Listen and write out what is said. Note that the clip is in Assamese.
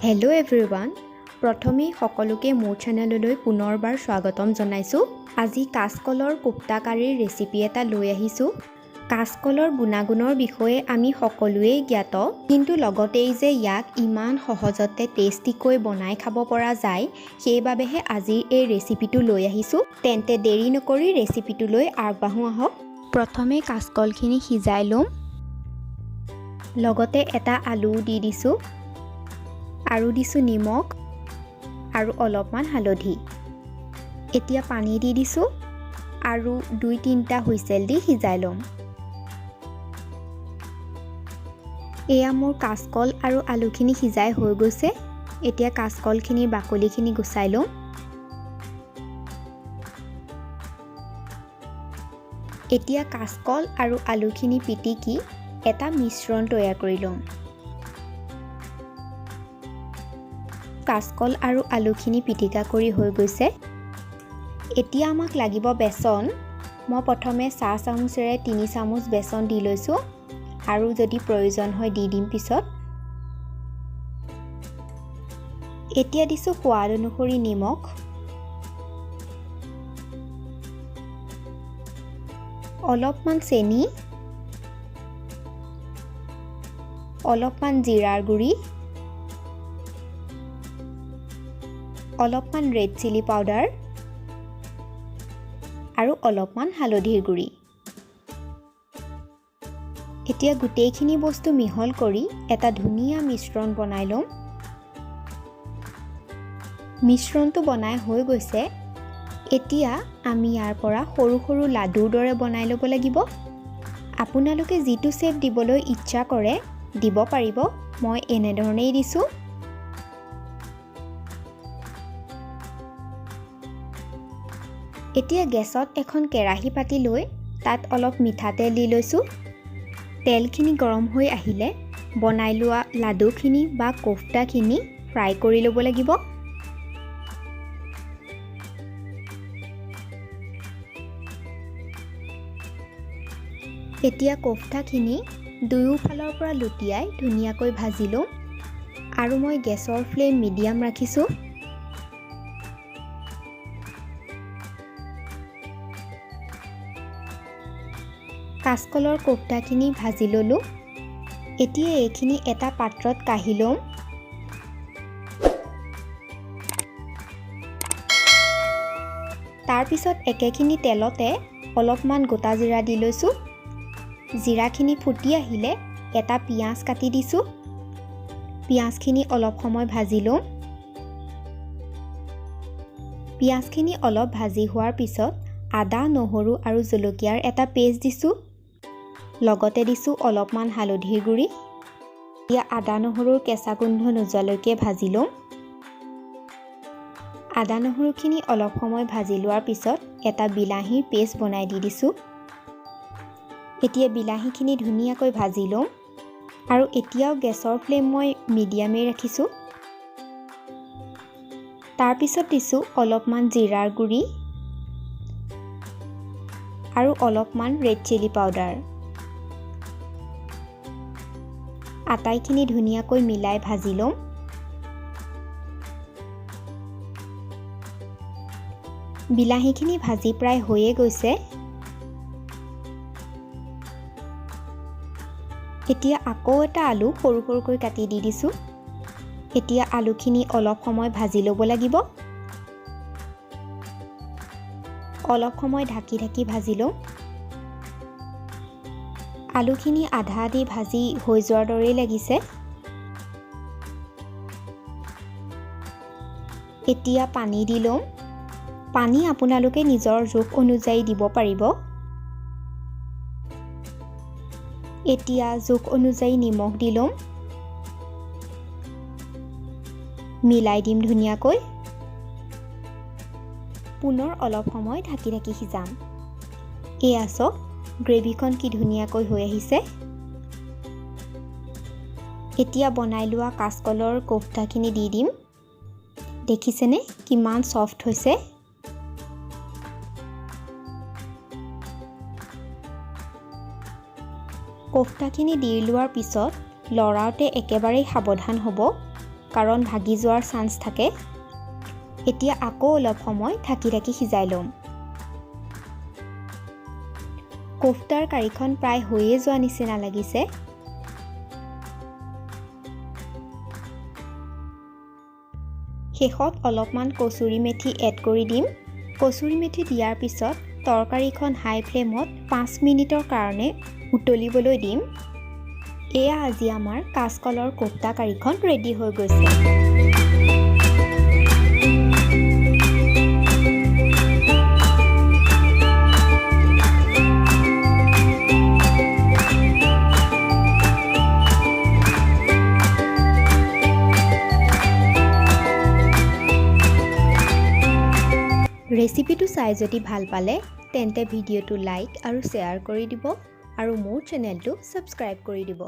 হেল্ল' এভৰিৱান, প্ৰথমেই সকলোকে মোৰ চেনেললৈ পুনৰবাৰ স্বাগতম জনাইছোঁ। আজি কাচকলৰ কোপ্তা কাৰীৰ ৰেচিপি এটা লৈ আহিছোঁ। কাচকলৰ গুণাগুণৰ বিষয়ে আমি সকলোৱেই জ্ঞাত, কিন্তু লগতেই যে ইয়াক ইমান সহজতে টেষ্টিকৈ বনাই খাব পৰা যায়, সেইবাবেহে আজিৰ এই ৰেচিপিটো লৈ আহিছোঁ। তেন্তে দেৰি নকৰি ৰেচিপিটোলৈ আগবাঢ়োঁ আহক। প্ৰথমে কাচকলখিনি সিজাই ল'ম। লগতে এটা আলুও দি দিছোঁ আৰু দিছোঁ নিমখ আৰু অলপমান হালধি। এতিয়া পানী দি দিছোঁ আৰু দুই তিনিটা হুইচেল দি সিজাই ল'ম। এয়া মোৰ কাচকল আৰু আলুখিনি সিজাই হৈ গৈছে। এতিয়া কাচকলখিনিৰ বাকলিখিনি গুচাই ল'ম। এতিয়া কাচকল আৰু আলুখিনি পিটিকি এটা মিশ্ৰণ তৈয়াৰ কৰি ল'ম। কাচকল আৰু আলুখিনি পিটিকা কৰি হৈ গৈছে। এতিয়া আমাক লাগিব বেচন। মই প্ৰথমে চাহ চামুচেৰে 3 চামুচ বেচন দি লৈছোঁ আৰু যদি প্ৰয়োজন হয় দি দিম পিছত। এতিয়া দিছোঁ সোৱাদ অনুসৰি নিমখ, অলপমান চেনি, অলপমান জিৰাৰ গুড়ি, অলপমান ৰেড চিলি পাউডাৰ আৰু অলপমান হালধিৰ গুড়ি। এতিয়া গোটেইখিনি বস্তু মিহল কৰি এটা ধুনীয়া মিশ্ৰণ বনাই ল'ম। মিশ্ৰণটো বনাই হৈ গৈছে। এতিয়া আমি ইয়াৰ পৰা সৰু সৰু লাডুৰ দৰে বনাই ল'ব লাগিব। আপোনালোকে যিটো শ্বেপ দিবলৈ ইচ্ছা কৰে দিব পাৰিব, মই এনেধৰণেই দিছোঁ। এতিয়া গেছত এখন কেৰাহী পাতি লৈ তাত অলপ মিঠাতেল দি লৈছোঁ। তেলখিনি গৰম হৈ আহিলে বনাই লোৱা লাডুখিনি বা কোফতাখিনি ফ্ৰাই কৰি ল'ব লাগিব। এতিয়া কোফতাখিনি দুয়োফালৰ পৰা লুটিয়াই ধুনীয়াকৈ ভাজি ল'ম আৰু মই গেছৰ ফ্লেম মিডিয়াম ৰাখিছোঁ। কাচকলৰ কোফতাখিনি ভাজি ল'লোঁ। এতিয়া এইখিনি এটা পাত্ৰত কাঢ়ি ল'ম। তাৰপিছত একেখিনি তেলতে অলপমান গোটা জিৰা দি লৈছোঁ। জিৰাখিনি ফুটি আহিলে এটা পিঁয়াজ কাটি দিছোঁ। পিঁয়াজখিনি অলপ সময় ভাজি ল'ম। পিঁয়াজখিনি অলপ ভাজি হোৱাৰ পিছত আদা, নহৰু আৰু জলকীয়াৰ এটা পেষ্ট দিছোঁ। লগতে দিছোঁ অলপমান হালধিৰ গুড়ি। এতিয়া আদা নহৰুৰ কেঁচা গোন্ধ নোযোৱালৈকে ভাজি ল'ম। আদা নহৰুখিনি অলপ সময় ভাজি লোৱাৰ পিছত এটা বিলাহীৰ পেষ্ট বনাই দি দিছোঁ। এতিয়া বিলাহীখিনি ধুনীয়াকৈ ভাজি ল'ম আৰু এতিয়াও গেছৰ ফ্লেম মই মিডিয়ামেই ৰাখিছোঁ। তাৰপিছত দিছোঁ অলপমান জিৰাৰ গুড়ি আৰু অলপমান ৰেড চিলি পাউডাৰ। আটাইখিনি ধুনীয়াকৈ মিলাই ভাজি ল'ম। বিলাহীখিনি ভাজি প্ৰায় হৈয়ে গৈছে। এতিয়া আকৌ এটা আলু সৰু সৰুকৈ কাটি দি দিছোঁ। এতিয়া আলুখিনি অলপ সময় ভাজি ল'ব লাগিব। অলপ সময় ঢাকি ঢাকি ভাজি ল'ম। আলুখিনি আধা আধি ভাজি হৈ যোৱাৰ দৰেই লাগিছে। এতিয়া পানী দি ল'ম। পানী আপোনালোকে নিজৰ জোখ অনুযায়ী দিব পাৰিব। এতিয়া জোখ অনুযায়ী নিমখ দি ল'ম। মিলাই দিম ধুনীয়াকৈ। পুনৰ অলপ সময় ঢাকি ঢাকি সিজাম। এয়া চাওক, গ্ৰেভিখন কি ধুনীয়াকৈ হৈ আহিছে। এতিয়া বনাই লোৱা কাচকলৰ কোফতাখিনি দি দিম। দেখিছেনে কিমান ছফ্ট হৈছে। কোফতাখিনি দি লোৱাৰ পিছত লৰাওঁতে একেবাৰেই সাৱধান হ'ব। কাৰণ ভাগি যোৱাৰ চান্স থাকে। এতিয়া আকৌ অলপ সময় ঢাকি ঢাকি সিজাই ল'ম। কোফতাৰ কাৰীখন প্ৰায় হৈয়ে যোৱা নিচিনা লাগিছে। শেষত অলপমান কচুৰি মেথি এড কৰি দিম। কচুৰি মেথি দিয়াৰ পিছত তৰকাৰীখন হাই ফ্লেমত 5 মিনিটৰ কাৰণে উতলিবলৈ দিম। এয়া আজি আমাৰ কাচকলৰ কোফতা কাৰীখন ৰেডি হৈ গৈছে। ৰেচিপিটো চাই যদি ভাল পালে তেন্তে ভিডিঅ'টো লাইক আৰু শ্বেয়াৰ কৰি দিব আৰু মোৰ চেনেলটো ছাবস্ক্ৰাইব কৰি দিব।